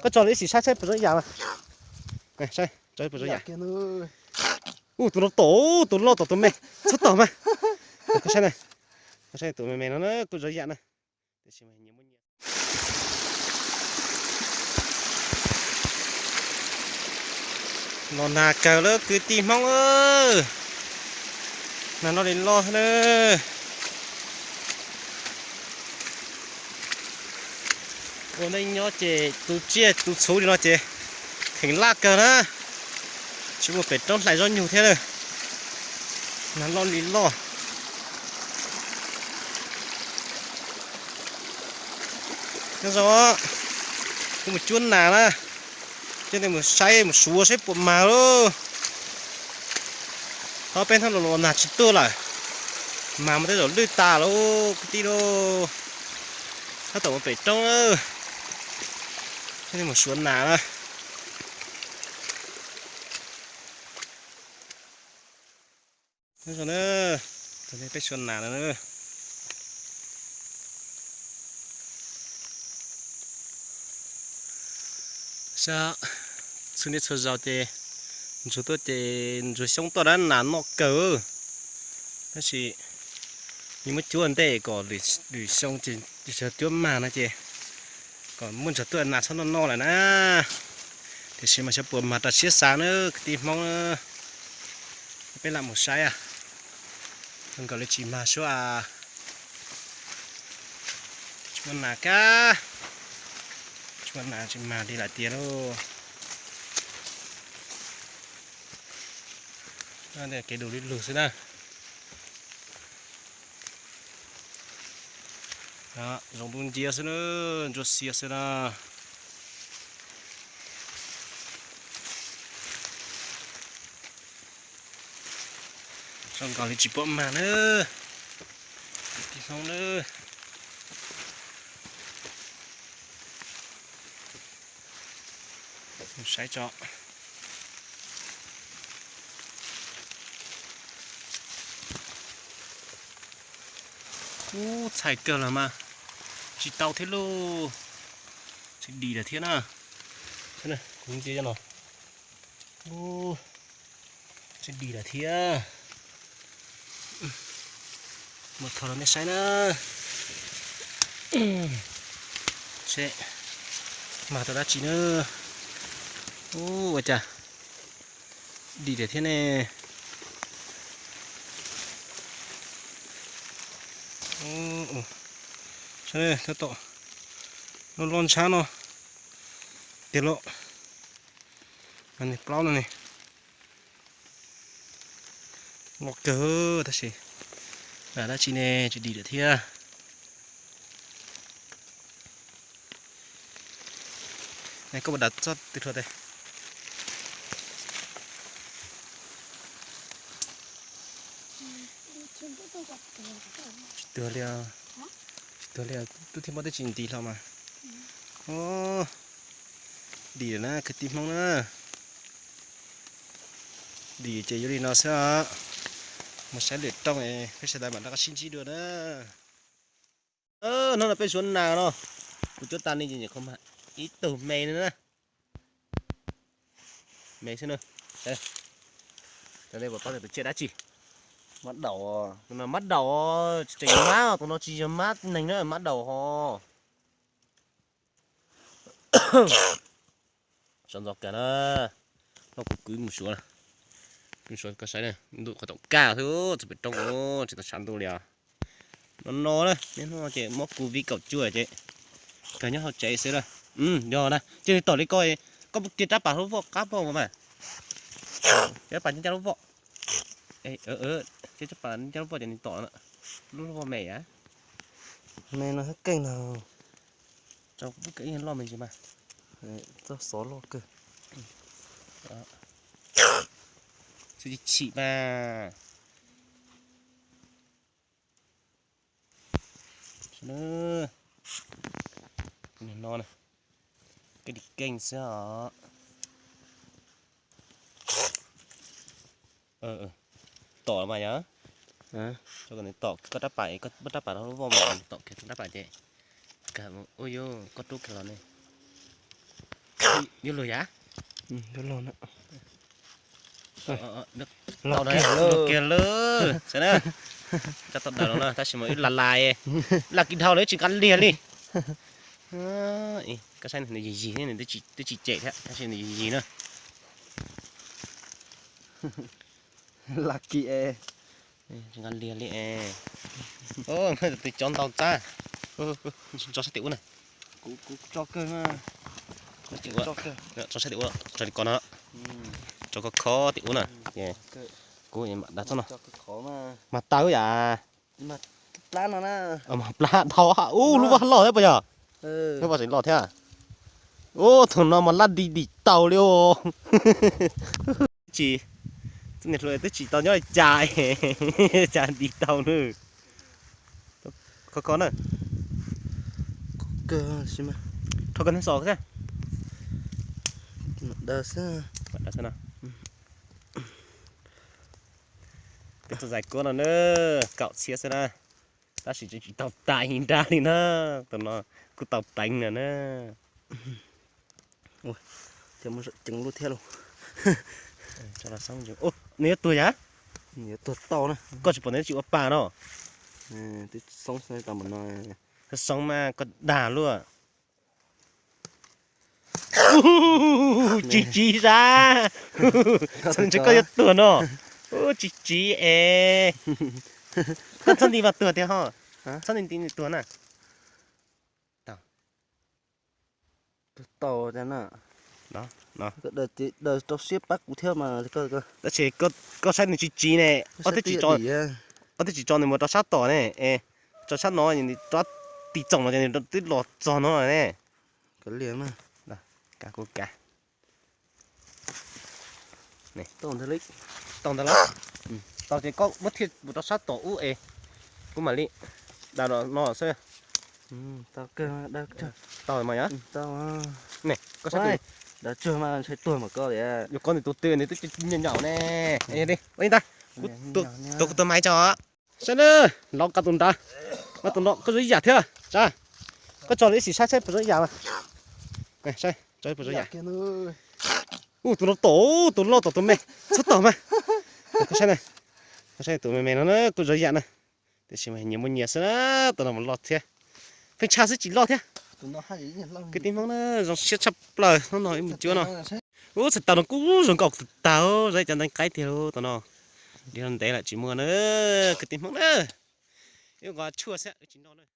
Koj tso li ib sim saib saib puas zoo ib yam mas. Saib, tso puas zoo ib yam. Ub, tus no tom, tus loj tom tus me, txhob tom mas. Koj saib na, koj saib tus me me no na, kuj zoo ib yam na. Los nag kawg lawm kwv tij Hmoob, nag loj li loj na. Ua neej nyob ces tu tsiaj tu txhuv li no ces kheev laj kawg na. Tsis muaj pem roob hlais zaub nyug thiab na. Nag loj li loj. Nyob zoo, kuv mus cuab nas na, coj nej mus saib mus suav saib puas mag lauj. Thaum peb hnub los los nag tsis tuaj lawm, mag mas tej zaum lwj tas lauj kwv tij lauj. Tab tom mus pem roob, coj nej mus suav nas na. Nyob zoo na, peb suav nas no na. Saib, txhua niaj txhua zaus ces ntsuag tuaj ces ntsuag xyoob tuaj dab nas noj kawg. Tab sis yus muab cuab ntej kom lwm xyoo ces cuab mag no ces kom muaj ntsuag tuaj nas txhob noj noj lawm na. Tiam sis mas xyov puas mag rau siab xav na kwv tij Hmoob. Peb lam mus saib, zoo nkaus li tsis mag suab. Tsis muaj nas kab, tsis muaj nas tsis mag li lawm tiag lauj. Kev dub li lug xwb na. Zoo ntuj nciab xwb na, ntsuab xiab xwb na. Zoo nkaus li tsis pom mag na. Kwv tij Hmoob na, saib tso. Ub, txhais kawg los mas tsis tau thiab lauj. Tsis dim lawm thiab na. Kuv ntsia no, tsis dim lawm thiab. Mus thov rau nej saib na. Seb mag tau dab tsi na. Ub, ua cas dim lawm thiab ne. Tab tom loj loj ntshab no tiag lauj. Plaub no ne, loj kawg tab sis dab tsi ne, tsis dim lawm thiab. Koj puas dav txoj twg rhuav tes? Tsis tuag li, tsis tuag li, twb thiaj muab tej tsis ntis hlo mas. Dim lawm na kwv tij Hmoob na. Dim ces yuav li no xwb. Mus saib lwm rooj peb sawv daws mam rov qab sib ntsib dua na. Hnub no peb suav nas no, kuv cuab tas ni ces ib tug me no na. Me xwb na. Cov nej puas paub tias tus tsiaj dab tsi? Mab daum, tus no mab daum, tseem mab, tus no tsis yog mab neeg na, mab daum ho. Sawv ntxov kawg na, no kuv kwv mus suav, kwv suav koj saib na, ntuj qhov toom kaj xwb, txog pem roob tsis tau tshav ntuj li os. No no na, niaj hnub ces muab kuv viv kaum cuaj ces kawg nyob hauv tsev xwb na. Yog na, cia li tom li koj, koj cia rab pas lub voj qab voj mas, cia rab pas ncaj ncaj lub voj, cia rab pas ncaj lub voj ces nws tom lub voj me a. Me no hab keej no. Tso kuv pub kev ib loj me ntsis mas. Txoj xov loj kawg. Xwb chim chim mas. No, kev dim keej xwb os. Tom mas yog. Tom koj rab pas, koj rab pas rau lub voj mas, tom kiag rab pas ces. Ua yuav koj rub kiag los ne. Yuav luag yam? Luag kiag lawm, saib na. Cov tau daws los no tab sis mas wb las las, las kiag dhau lawm tsis nqa liag li. Koj saib nws yig yig, nws twb tsis cem thiab tab sis nws yig yig na. Las kiag. Tsis nqa liag li es. Tus cov ntau txab. Tso sab tim ub na. Tso sab tim ub, tso li ko no. Tso khov khov tim ub na. Kuv mam dav txob no. Mas taw yam. Plab dhau ub, lub vaj loj thiab puas yog? Lub vaj tseem loj thiab. Ub, thaum no mas lab di dim taus li os. Tsis, niam hluas twb tsis tau nyob li cas, cas dim taus na. Khov khov na. Rho koj neeg xos thiab. Daws xwb. Daws xwb no. Peb tug zais kuab no na, kaum txhiab xwb na. Tab sis tsis tau tas ib nrab li na. Tus no kuj tau teev no na. Ceev lub thiab lauj. Nws yuav tuag yam? Nws yuav tuag tau na. Koj tsis pom nws tsis ua pa no. Xoob mas koj dag luaj. Tsis tsiv sab. Ntshe koj yuav tuag no. Tsis tsiv es. Koj txhob nti mas tuag tiag ho. Txhob nti nti tuag na. Tau na. Daws rau siab pab kuv thiab mas. Tab sis koj saib nws tsis tsiv ne. Ob tib tsis tso nws mus rau sab tom ne. Tso sab no, rov tiv txoom no ces nws twb los txog no ne. Kuv kav. Tau ntag lauj. Tau ces koj muab thiaj mus rau sab tom ub es kuv mam li daws no xwb. Tau mas yog. Koj saib, daws tsuag mas ntshai tuag mas koj li. Yuav kov nws tus twg nws twb nyaum nyaum ne. Ua li ntag, kuv tuav kuv tus maiv tso. Saib na, lov nqa tus nrad, nqa tus no koj zoo ib yam thiab. Saib, koj tso los ib sim saib saib puas zoo ib yam. Saib, tso puas zoo ib yam. Tus no tom, tus loj tom tus me, txhob tom mas. Koj saib na, koj saib tus me me no na kuj zoo ib yam na. Tiam sis mas nyias muaj nyias xwb na, tus no mas loj thiab. Pheej tshaj xwb tsis loj thiab. Kwv tij Hmoob na, zoo siab tshaj plaws hnub no ib mus cuab no. Ub, txhais taws no kuj zoo nkauj tag, zoo ib cov ntoo qaib tiag tus no. Li no ntev lawm tsis muaj na, kwv tij Hmoob na. Ib nqa tshuaj xwb tsis noj na.